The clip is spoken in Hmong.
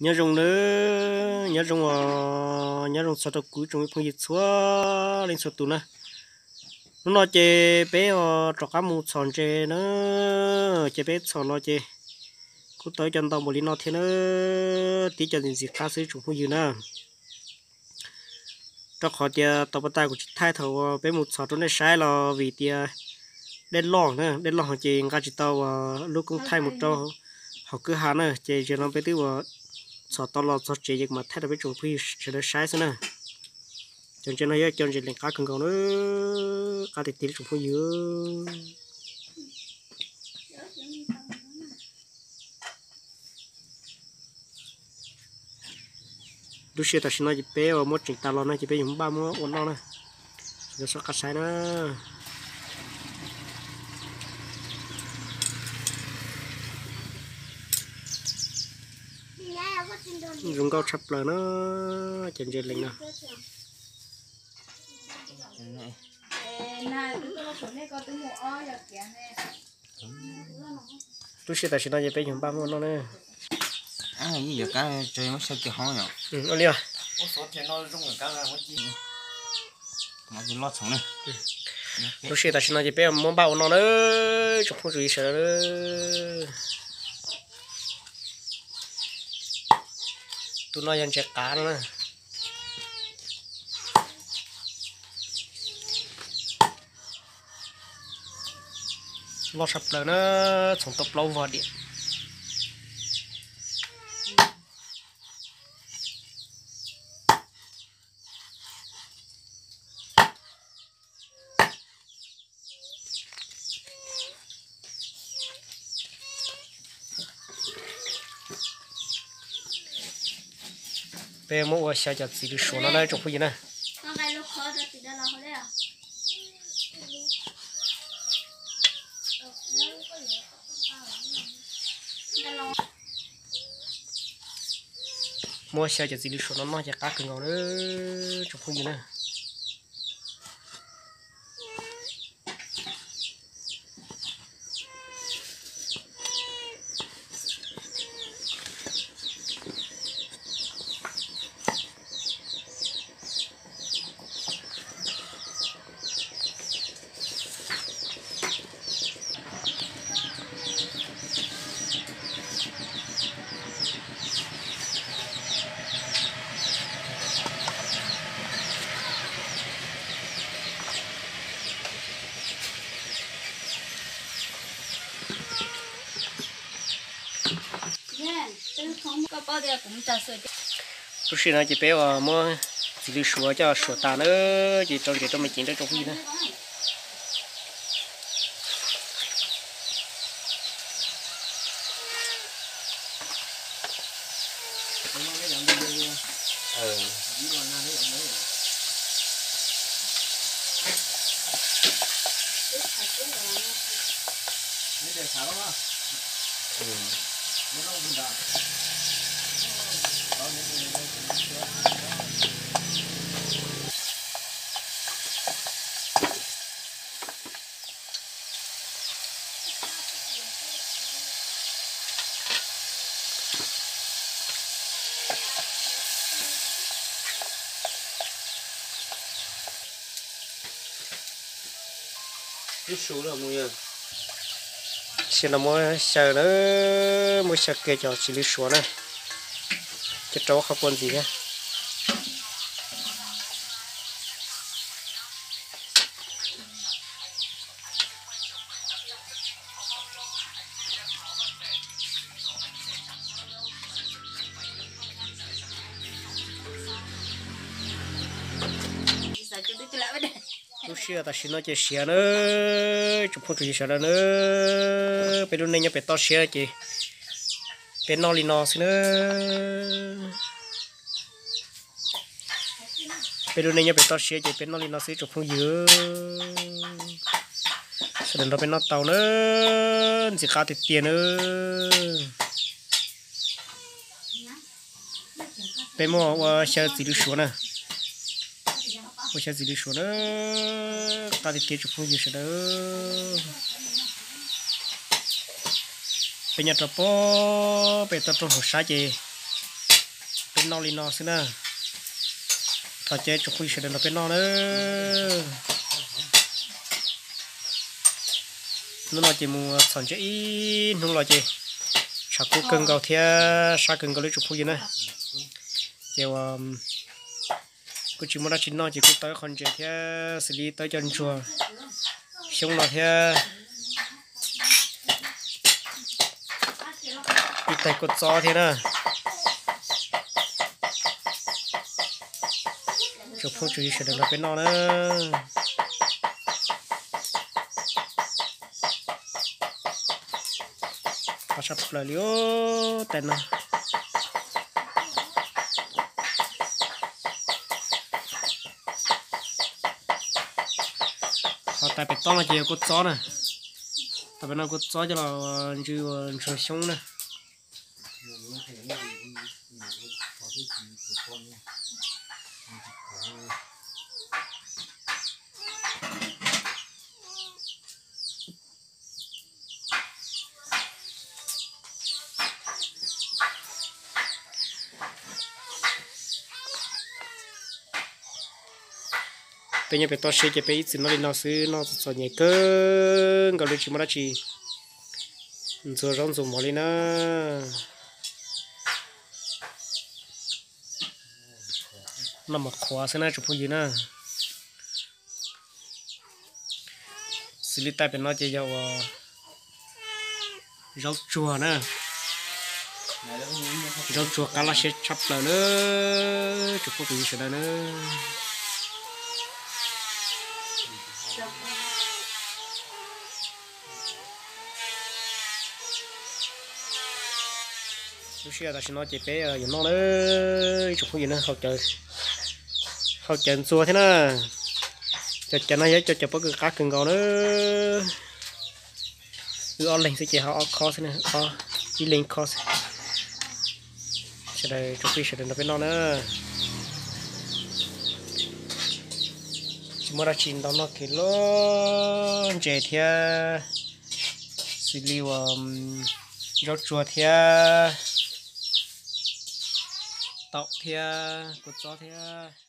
Nyob zoo nawb, nyob zoo os, nyob zoo txog rau kuv tsoom phooj ywg txhua leej txhua tus na. Hnub no ces peb rov qab mus txhom ntses na, ces peb txhom los ces kuj tau ib co ntau npaum li no thiab na, tib co ntxim ntxim qab xwb tsoom phooj ywg na. Rau qhov tias tau pas tas kuv tsis thaij thaum uas peb mus txhom rau nej saib los vim tias dej loj na, dej loj ces nqa tsis tau lub koob thaij mus rau hauv kwj ha na, ces zaum no peb twb ua txhom tau los txog tsev ces kuv mam thaij rau peb tsoom phooj ywg sawv daws saib xwb na. Cov ntses no yog cov ntses lees qab kawg nkaus na, qab tiag tiag tsoom phooj ywg. Lub sij hawm tam sim no ces peb muab tseem tas los no ces peb yuav npaj muab ua noj na. Sawv daws soj qab saib na. Zoo nkauj tshaj plaws na, cov ntses lees no. Lub sij hawm tam sim no ces peb yuav npaj muab ua noj na. Ua li os. Lub sij hawm tam sim no ces peb muab npaj ua noj na, tsoom phooj tsoom ywg sawv daws. Tus no yog ntses qav no na. Loj tshaj plaws na, txhoov tau plaub vog diam. Peb muab ua xyaw cov txiv lws suav no na tsoom phooj ywg na. Muab xyaw cov txiv lws suav no noj ces qab kawg nkaus na tsoom phooj ywg na. Lub sij hawm no ces peb muab txiv lws suav coj suav tas na, ces rau ntsev rau me ceev rau tsoom phooj ywg na. Sim no muab xyaw na, muab xyaw kiag cov txiv lws suav na, coj rau qhov puag ntxiv thiab. Lub sij hawm tam sim no ces siav na, tsoom phooj tsoom ywg sawv daws na, peb lub neej nyob pem toj siab ces peb noj li no xwb na. Peb lub neej nyob pem toj siab ces peb noj li no xwb tsoom phooj ywg. Sawv daws nrog peb noj tau na, ntxim qab tiag tiag na. Peb muab ua xyaw txiv lws suav na, ua xyaw txiv lws suav na, qab tiag tiag tsoom phooj ywg sawv daws. Peb nyob rau pem toj roob hauv sab ces Noj li no xwb na. Thov caw tsoom phooj ywg sawv daws nrog peb noj na. Hnub no ces mus txhom ntses ib hnub los ces tshav kub kawg nkaus thiab sab kawg nkaus li tsoom phooj ywg na. Ces uas kuj tsis muaj dab tsi noj ces kuj tau ib qho ntses thiab xws li tau cov ntsuag xyoob no thiab ib tais kua txob thiab na. Tsoom phooj tsoom ywg sawv daws nrog peb noj na. Qab tshaj plaws li tais no. Qhov tais pem toj no ces yog kua txob na. Tais pem no kua txob coj los ntsw ua ntsuag xyoob na. Peb nyob pem toj siab ces peb ib txwm noj li no xwb, noj txom txom nyem kawg nkaus li tsis muaj dab tsi ntxuav zaub ntxuav mov li na. Noj mov qhuav xwb na tsoom phooj ywg na. Xws li tais pem no ces yog uas zaub tsuag na. Zaub tsuag qab loj siab tshaj plaws na tsoom phooj tsoom ywg sawv daws na. Lub sij hawm tam sim no ces peb yuav noj na ib tsoom phooj ywg na, hau cawv ntxuag thiab na. Cov cawv no yog cov cawv pob kws qab kawg nkaus na. Wb ob leeg xwb ces hau ob khob xwb, ib leeg khob xwb. Sawv daws tsoom phooj ywg sawv daws nrog peb noj na. Tsis muaj dab tsi ntau noj kiag li, ntses thiab xws li uas zaub tsuag thiab taum thiab kua txob thiab.